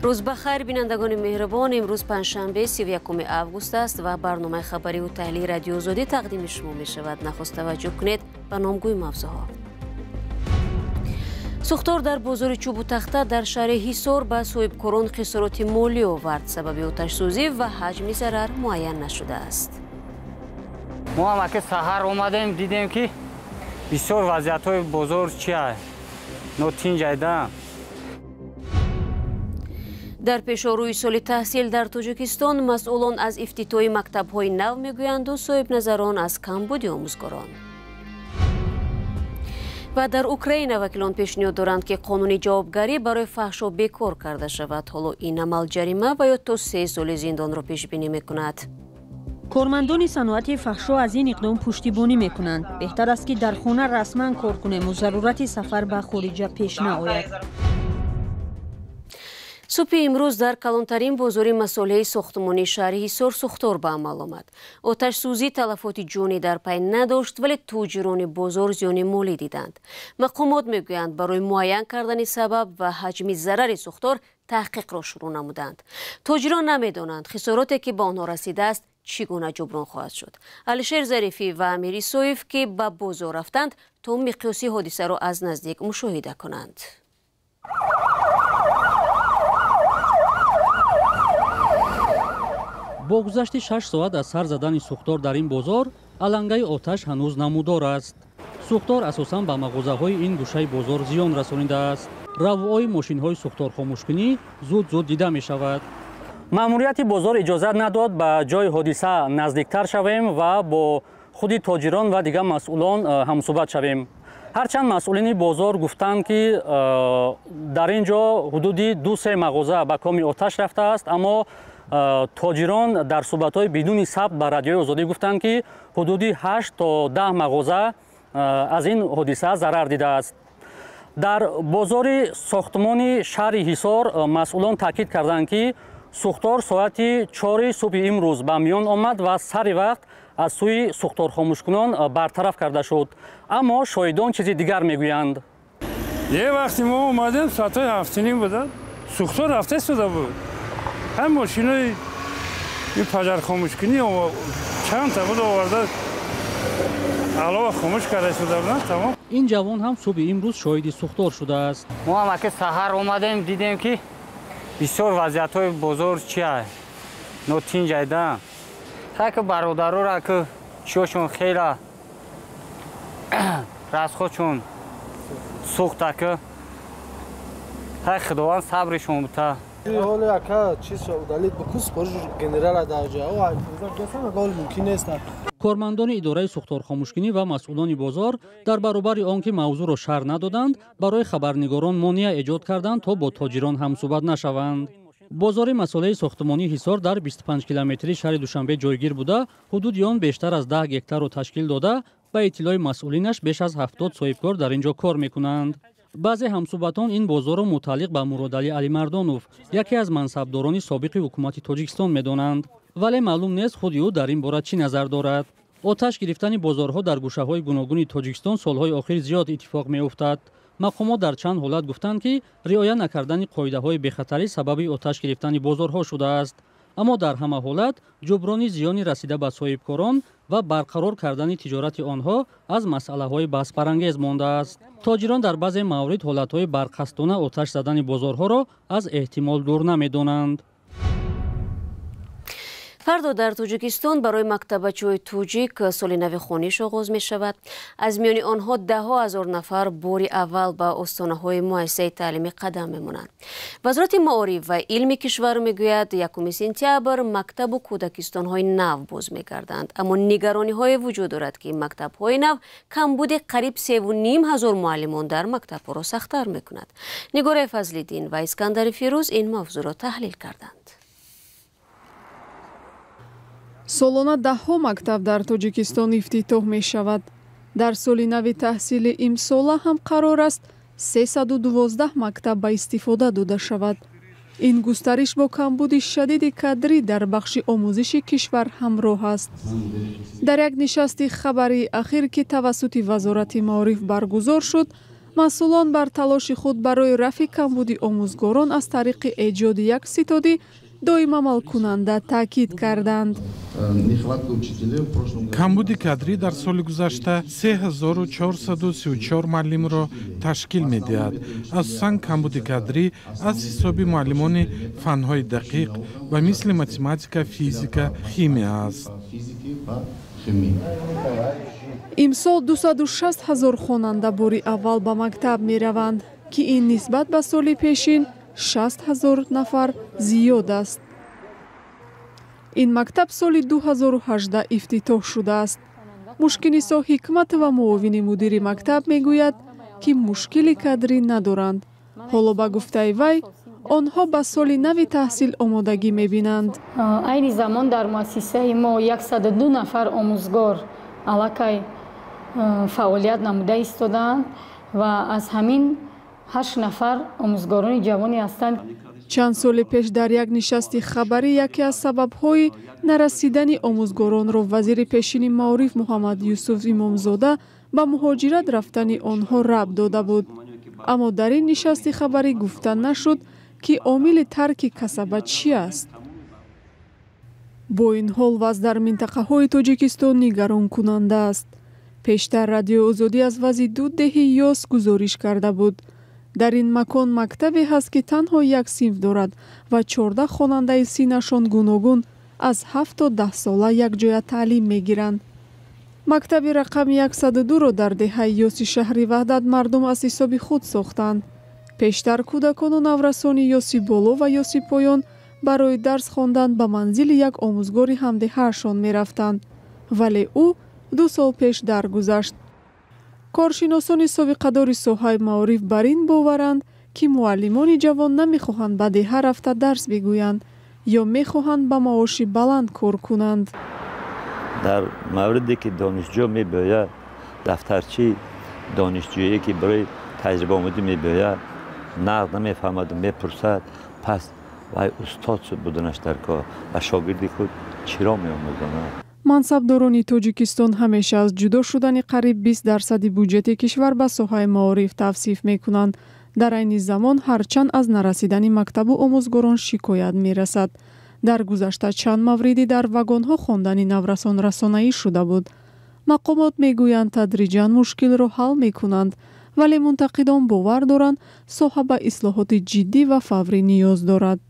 Рӯз ба хайр, бинандагони меҳрубон. Имрӯз панҷшанбе, 31 август аст ва барномаи хабариву таҳлили Радиои Озодӣ тақдими шумо мешавад. Нахуст таваҷҷӯҳ кунед ба номгӯи мавзӯъҳо. Сӯхтор дар бозори чӯбу тахта дар шаҳри Ҳисор ба соҳибкорон хисороти молӣ овард. Сабаби оташсӯзӣ ва ҳаҷми зарар муайян нашудааст. Мо ҳам аки саҳар омадем, дидем ки бисёр вазъиятҳои бозор чия нотинҷайда. Дар пешорӯи соли таҳсил дар Тоҷикистон масъулон аз ифтитоҳи мактабҳои нав мегӯянду соҳибназарон аз камбуди омӯзгорон. Ва дар Украина вакилон пешниҳод доранд, ки қонуни ҷавобгарӣ барои фаҳшо бекор карда шавад. Ҳоло ин амал ҷарима ва ё то 3 соли зиндонро пешбинӣ мекунад. Кормандони саноати фаҳшо аз ин иқдом пуштибонӣ мекунанд. Беҳтар аст, ки дар хона расман кор кунему зарурати сафар ба хориҷа пеш наояд. Субҳи имрӯз дар калонтарин бозори масолеҳи сохтмонии шаҳри Ҳисор сӯхтор ба амал омад. Оташсӯзӣ талафоти ҷонӣ дар пай надошт, вале тоҷирони бозор зиёни молӣ диданд. Мақомот мегӯянд, барои муайян кардани сабаб ва ҳаҷми зарари сӯхтор таҳқиқро шурӯъ намуданд. Тоҷирон намедонанд, хисороте ки ба онҳо расидааст, чӣ гуна ҷуброн хоҳад шуд. Алишер Зарифӣ ва Амир Исоев, ки ба бозор рафтанд, то миқёси ҳодисаро аз наздик мушоҳида кунанд. Бо гузашти 6 соат аз сар задани сӯхтор дар ин бозор, алангаи оташ ҳанӯз намудор аст. Сӯхтор асосан ба мағозаҳои ин гӯшаи бозор зиён расонидааст. Равъои мошинҳои сӯхторхомӯшкунӣ зуд-зуд дида мешавад. Маъмурияти бозор иҷозат надод ба ҷои ҳодиса наздиктар шавем ва бо худи тоҷирон ва дигар масъулон ҳамсӯҳбат шавем. Ҳарчанд масъулини бозор гуфтанд, ки дар ин ҷо ҳудуди 2-3 мағоза ба коми оташ рафтааст, аммо тоҷирон дар суҳбатҳои бидуни сабт ба Радиои Озодӣ гуфтанд, ки ҳудуди 8 то 10 мағоза аз ин ҳодиса зарар дидааст. Дар бозори сохтмони шаҳри Ҳисор масъулон таъкид карданд, ки сӯхтор соати 4 субҳи имрӯз ба миён омад ва сари вақт аз сӯи сӯхторхомӯшкунон бартараф карда шуд. Аммо шоҳидон чизи дигар мегӯянд. Е вақти мо омадем, соатҳои 7:30 буданд, сӯхтор рафта истода буд. Ҳам мошинои ин паҷархомӯшкунӣ чанд та буд оварда алова хомӯш карда истода буданд, тамом. Ин ҷавон ҳам субҳи имрӯз шоҳиди сӯхтор шудааст. Мо ҳам аки саҳар омадем, дидем ки бисёр вазъиятҳои бозор чия нотинҷайда. Ҳай ки бародарора ки чиёшон хела расхочон сӯхта ки ҳай Худованд сабришон бута. Ҳоле ака чиз удалит бикун, спориш генерала дар ҷо. О, мумкин нест. Кормандони идораи сӯхторхомӯшкунӣ ва масъулони бозор дар баробари он ки мавзӯъро шарҳ надоданд, барои хабарнигорон монеа эҷод карданд, то бо тоҷирон ҳамсӯҳбат нашаванд. Бозори масолеҳи сохтмонии Ҳисор дар 25 километри шаҳри Душанбе ҷойгир буда, ҳудуди он бештар аз 10 гектарро ташкил дода, ба иттилои масъулинаш беш аз 70 соҳибкор дар ин ҷо кор мекунанд. Баъзе ҳамсӯҳбатон ин бозорро мутааллиқ ба Муродалӣ Алимардонов, яке аз мансабдорони собиқи ҳукумати Тоҷикистон медонанд. Вале маълум нест, худи ӯ дар ин бора чӣ назар дорад. Оташ гирифтани бозорҳо дар гӯшаҳои гуногуни Тоҷикистон солҳои охир зиёд иттифоқ меуфтад. Мақомот дар чанд ҳолат гуфтанд, ки риоя накардани қоидаҳои бехатарӣ сабаби оташ гирифтани бозорҳо шудааст. Аммо дар ҳама ҳолат ҷуброни зиёни расида ба соҳибкорон ва барқарор кардани тиҷорати онҳо аз масъалаҳои баҳсбарангез мондааст. Тоҷирон дар баъзе маврид ҳолатҳои барқасдона оташ задани бозорҳоро аз эҳтимол дур намедонанд. Фардо дар Тоҷикистон барои мактабачаҳои тоҷик соли нави хониш оғоз мешавад. Аз миёни онҳо даҳҳо ҳазор нафар бори аввал ба остонаҳои муассисаи таълимӣ қадам мемонанд. Вазорати маориф ва илми кишвар мегӯяд, 1 сентябр мактабу кӯдакистонҳои нав боз мегарданд. Аммо нигарониҳое вуҷуд дорад, ки мактабҳои нав камбуди қариб 3,5 ҳазор муаллимон дар мактабҳоро сахттар мекунад. Нигораи Фазлиддин ва Искандари Фирӯз ин мавзӯъро таҳлил карданд. Солона даҳҳо мактаб дар Тоҷикистон ифтитоҳ мешавад. Дар соли нави таҳсили имсола ҳам қарор аст 312 мактаб ба истифода дода шавад. Ин густариш бо камбуди шадиди кадрӣ дар бахши омӯзиши кишвар ҳамроҳ аст. Дар як нишасти хабарии ахир, ки тавассути Вазорати маориф баргузор шуд, Масъулон бар талоши худ барои рафъи камбуди омӯзгорон аз тариқи эҷоди як ситоди доимамалкунанда таъкид карданд. Камбуди кадрӣ дар соли гузашта 3434 муаллимро ташкил медиҳад. Асосан камбуди кадрӣ аз ҳисоби муаллимони фанҳои дақиқ ба мисли математика, физика, химия аст. Имсол 260 ҳазор хонанда бори аввал ба мактаб мераванд, ки ин нисбат ба соли пешин 60 ҳазор нафар зиёд аст. Ин мактаб соли 2018 ифтитоҳ шудааст. Мушкинисо Ҳикматова, муовини мудири мактаб, мегӯяд, ки мушкили кадрӣ надоранд. Ҳоло, ба гуфтаи вай, онҳо ба соли нави таҳсил омодагӣ мебинанд. Айни замон дар муассисаи мо 102 нафар омӯзгор аллакай фаъолият намуда истодаанд ва аз ҳамин 8 нафар омӯзгорони ҷавоне ҳастанд. Чанд соли пеш дар як нишасти хабарӣ яке аз сабабҳои нарасидани омӯзгоронро вазири пешини маориф Муҳаммад Юсуф Имомзода ба муҳоҷират рафтани онҳо рабт дода буд. Аммо дар ин нишасти хабарӣ гуфта нашуд, ки омили тарки касаба чӣ аст. Бо ин ҳол вазъ дар минтақаҳои Тоҷикистон нигаронкунанда аст. Пештар Радиои Озодӣ аз вазъи ду деҳи Ёс гузориш карда буд. Дар ин макон мактабе ҳаст, ки танҳо як синф дорад ва 14 хонандаи синнашон гуногун аз 7 то 10 сола якҷоя таълим мегиранд. Мактаби рақами 102-ро дар деҳаи Ёси шаҳри Ваҳдат мардум аз ҳисоби худ сохтанд. Пештар кӯдакону наврасони Ёси боло ва Ёси поён барои дарс хондан ба манзили як омӯзгори ҳамдеҳаашон мерафтанд, вале ӯ 2 сол пеш даргузашт. Коршиносони собиқадори соҳаи маориф бар ин боваранд, ки муаллимони ҷавон намехоҳанд ба деҳа рафта дарс бигӯянд ё мехоҳанд ба маоши баланд кор кунанд. Дар мавриде ки донишҷӯ мебиёяд, дафтарчи донишҷӯе ки барои таҷрибаомӯзӣ мебиёяд, нағд намефаҳмаду мепурсад, пас вай устод буданаш дар кор ва шогирди худ чиро меомӯзонад. Мансабдорони Тоҷикистон ҳамеша аз ҷудо шудани қариб 20% буҷети кишвар ба соҳаи маориф тавсиф мекунанд. Дар айни замон ҳарчанд аз нарасидани мактабу омӯзгорон шикоят мерасад. Дар гузашта чанд мавриди дар вагонҳо хондани наврасон расонаӣ шуда буд. Мақомот мегӯянд, тадриҷан мушкилро ҳал мекунанд, вале мунтақидон бовар доранд, соҳа ба ислоҳоти ҷиддӣ ва фаврӣ ниёз дорад.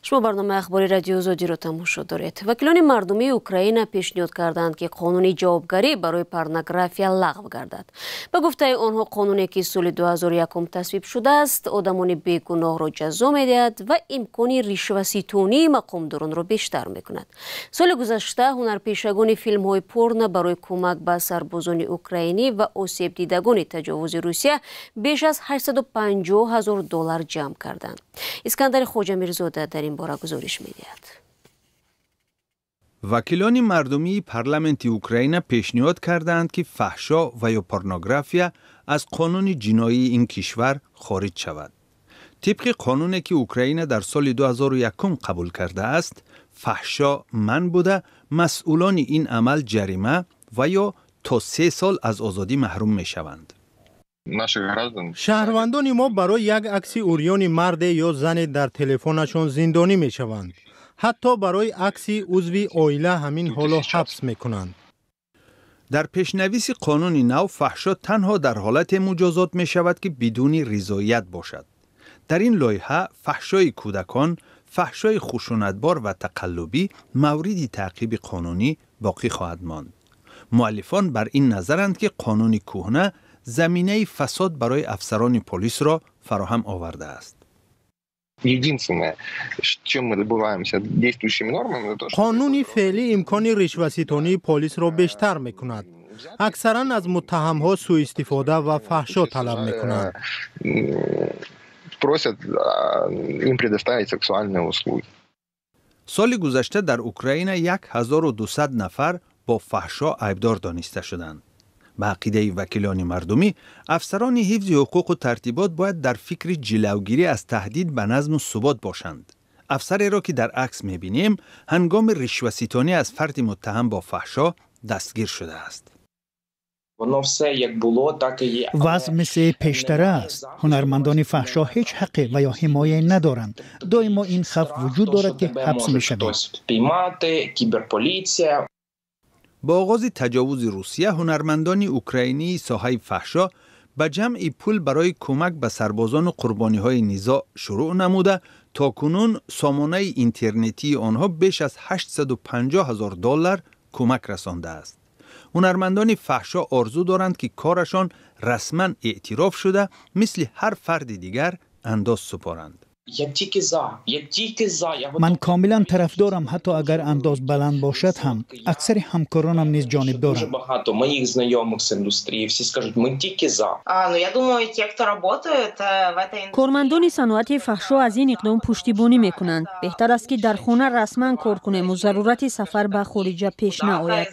Шумо барномаи ахбори Радиои Озодиро тамошо доред. Вакилони мардумии Украина пешниҳод карданд, ки қонуни ҷавобгарӣ барои порнография лағв гардад. Ба гуфтаи онҳо, қонуне ки соли 2001 тасвиб шудааст, одамони бегуноҳро ҷазо медиҳад ва имкони ришваситонии мақомдоронро бештар мекунад. Соли гузашта ҳунарпешагони филмҳои порно барои кӯмак ба сарбозони украинӣ ва осебдидагони таҷовузи Русия беш аз 850 ҳазор доллар ҷамъ карданд. Искандари Хоҷамирзода дар ин бора гузориш медиҳад. Вакилони мардумии парламенти Украина пешниҳод кардаанд, ки фаҳшо ва ё порнография аз қонуни ҷиноии ин кишвар хориҷ шавад. Тибқи қонуне ки Украина дар соли 2001 қабул кардааст, фаҳшо манъ буда, масъулони ин амал ҷарима ва ё то 3 сол аз озодӣ маҳрум мешаванд. Шаҳрвандони мо барои як акси урёни марде ё зане дар телефонашон зиндонӣ мешаванд. Ҳатто барои акси узви оила ҳамин ҳоло ҳабс мекунанд. Дар пешнависи қонуни нав фаҳшо танҳо дар ҳолате муҷозот мешавад, ки бидуни ризоят бошад. Дар ин лоиҳа фаҳшои кӯдакон, фаҳшои хушунатбор ва тақаллубӣ мавриди таъқиби қонунӣ боқӣ хоҳад монд. Муаллифон бар ин назаранд, ки қонуни кӯҳна заминаи фасод барои афсарони полисро фароҳам овардааст. Қонуни феълӣ имкони ришваситонии полисро бештар мекунад. Аксаран аз муттаҳамҳо сӯистифода ва фаҳшо талаб мекунанд. Просят им предоставить сексуальные услуги. Соли гузашта дар Украина 1200 нафар бо фаҳшо айбдор дониста шуданд. Ба ақидаи вакилони мардумӣ, афсарони ҳифзи ҳуқуқу тартибот бояд дар фикри ҷилавгирӣ аз таҳдид ба назму субот бошанд. Афсареро, ки дар акс мебинем, ҳангоми ришваситонӣ аз фарди муттаҳам бо фаҳшо дастгир шудааст. Вазъ мисли пештара аст. Ҳунармандони фаҳшо ҳеҷ ҳаққе ва ё ҳимояе надоранд. Доимо ин хавф вуҷуд дорад, ки ҳабс мешавем. Бо оғози таҷовузи Русия, ҳунармандони украинии соҳаи фаҳшо ба ҷамъи пул барои кӯмак ба сарбозону қурбониҳои низоъ шурӯъ намуда, то кунун сомонаи интернетии онҳо беш аз 850 ҳазор доллар кӯмак расондааст. Ҳунармандони фаҳшо орзу доранд, ки корашон расман эътироф шуда, мисли ҳар фарди дигар андоз супоранд. Ман комилан тарафдорам, ҳатто агар андоз баланд бошад ҳам. Аксари ҳамкоронам низ ҷонибдоранд. Кормандони саноати фаҳшо аз ин иқдом пуштибонӣ мекунанд. Беҳтар аст, ки дар хона расман кор кунему зарурати сафар ба хориҷа пеш наояд.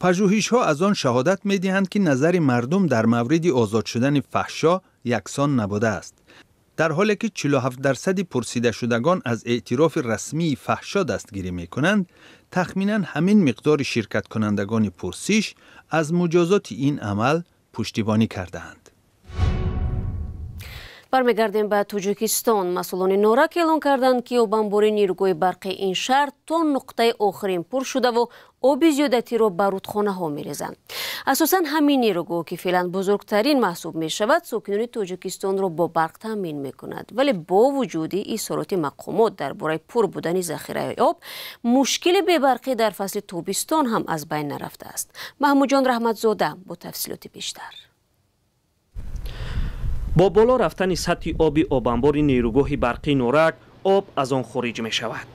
Пажӯҳишҳо аз он шаҳодат медиҳанд, ки назари мардум дар мавриди озод шудани фаҳшо яксон набудааст. Дар ҳоле ки 47% пурсидашудагон аз эътирофи расмии фаҳшо дастгирӣ мекунанд, тахминан ҳамин миқдори ширкаткунандагони пурсиш аз муҷозоти ин амал пуштибонӣ кардаанд. Бармегардем ба Тоҷикистон. Масъулони Норак эълон карданд, ки обанбори нерӯгоҳи барқи ин шаҳр то нуқтаи охирин пур шудаву оби зиёдатиро ба рудхонаҳо мерезанд. Асосан ҳамин нерӯгоҳ, ки феълан бузургтарин маҳсуб мешавад, сокинони Тоҷикистонро бо барқ таъмин мекунад. Вале бо вуҷуди изҳороти мақомот дар бораи пур будани захираи об, мушкили бебарқӣ дар фасли тобистон ҳам аз байн нарафтааст. Маҳмудҷон Раҳматзода бо тафсилоти бештар. Бо боло рафтани сатҳи оби обанбори нерӯгоҳи барқи Норак, об аз он хориҷ мешавад.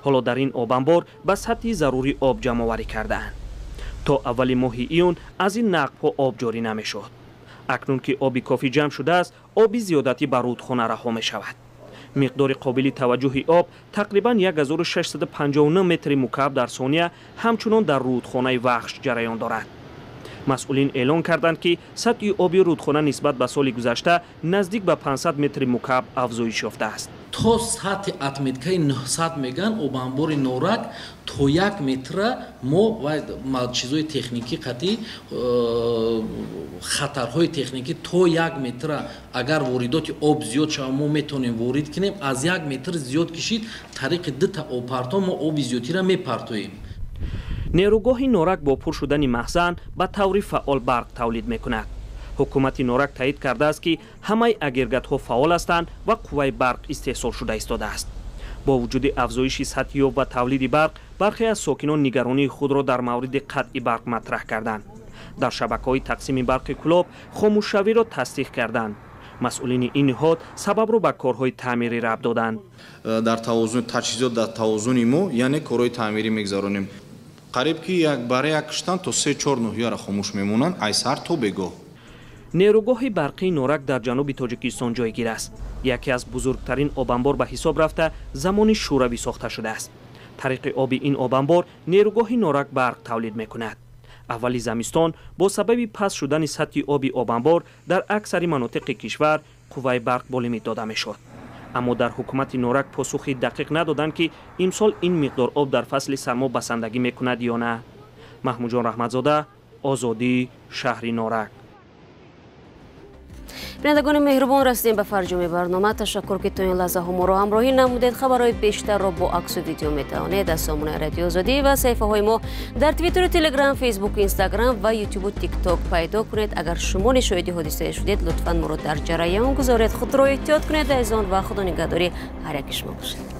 Ҳоло дар ин обанбор ба сатҳи зарурӣ об ҷамъоварӣ кардаанд. То аввали моҳи июн аз ин нақбҳо об ҷорӣ намешуд. Акнун ки оби кофӣ ҷамъ шудааст, оби зиёдатӣ ба рудхона раҳо мешавад. Миқдори қобили таваҷҷӯҳи об тақрибан 1659 метри мукааб дар сония ҳамчунон дар рудхонаи Вахш ҷараён дорад. Масъулин эълон карданд, ки сатҳи оби рудхона нисбат ба соли гузашта наздик ба 500 метри мукааб афзоиш ёфтааст. То сатҳи отметкаи 900 меган обанбори Норак то 1 метра мо ва чизҳои техникӣ қатъи хатарҳои техникӣ то 1 метра агар воридоти об зиёд шава, мо метавонем ворид кунем. Аз 1 метр зиёд кишид, тариқи дута обпарто мо оби зиёдтира мепартоем. Нерӯгоҳи Норак бо пур шудани маҳзан ба таври фаъол барқ тавлид мекунад. Ҳукумати Норак таъид кардааст, ки ҳамаи агрегатҳо фаъол ҳастанд ва қувваи барқ истеҳсол шуда истодааст. Бо вуҷуди афзоиши сатҳи об ва тавлиди барқ, бархе аз сокинон нигаронии худро дар мавриди қатъи барқ матраҳ карданд. Дар шабакаҳои тақсими барқи Кӯлоб хомӯшшавиро тасдиқ карданд. Масъулини ин ниҳод сабабро ба корҳои таъмирӣ рабт доданд. Дар тавозун таҷҳизот, дар тавозуни мо, яъне корҳои таъмирӣ мегузаронем. Қариб ки як барои як киштан то 3-4 ноҳияро хомӯш мемонанд, ай саҳар то бегоҳ. Нерӯгоҳи барқии Норак дар ҷануби Тоҷикистон ҷойгир аст. Яке аз бузургтарин обанбор ба ҳисоб рафта, замони шӯравӣ сохта шудааст. Тариқи оби ин обанбор нерӯгоҳи Норак барқ тавлид мекунад. Аввали замистон бо сабаби паст шудани сатҳи оби обанбор дар аксари манотиқи кишвар қувваи барқ бо лимит дода мешуд. Аммо дар ҳукумати Норак посухи дақиқ надоданд, ки имсол ин миқдор об дар фасли сармо басандагӣ мекунад ё на. Маҳмудҷон Раҳматзода, Озодӣ, шаҳри Норак. Бинандагони меҳрубон, расидем ба фарҷоми барнома. Ташаккур, ки то ин лаҳзаҳо моро ҳамроҳӣ намудед. Хабарҳои бештарро бо аксу видео метавонед аз сомонаи Радиои Озодӣ ва саҳифаҳои мо дар Твиттеру Телеграм, Фейсбуку, Инстаграм ва Ютубу Тикток пайдо кунед. Агар шумо шоҳиди ҳодисае шудед, лутфан моро дар ҷараён гузоред. Худро эҳтиёт кунед, азизон, ва худо нигаҳдори ҳар яки шумо бошад.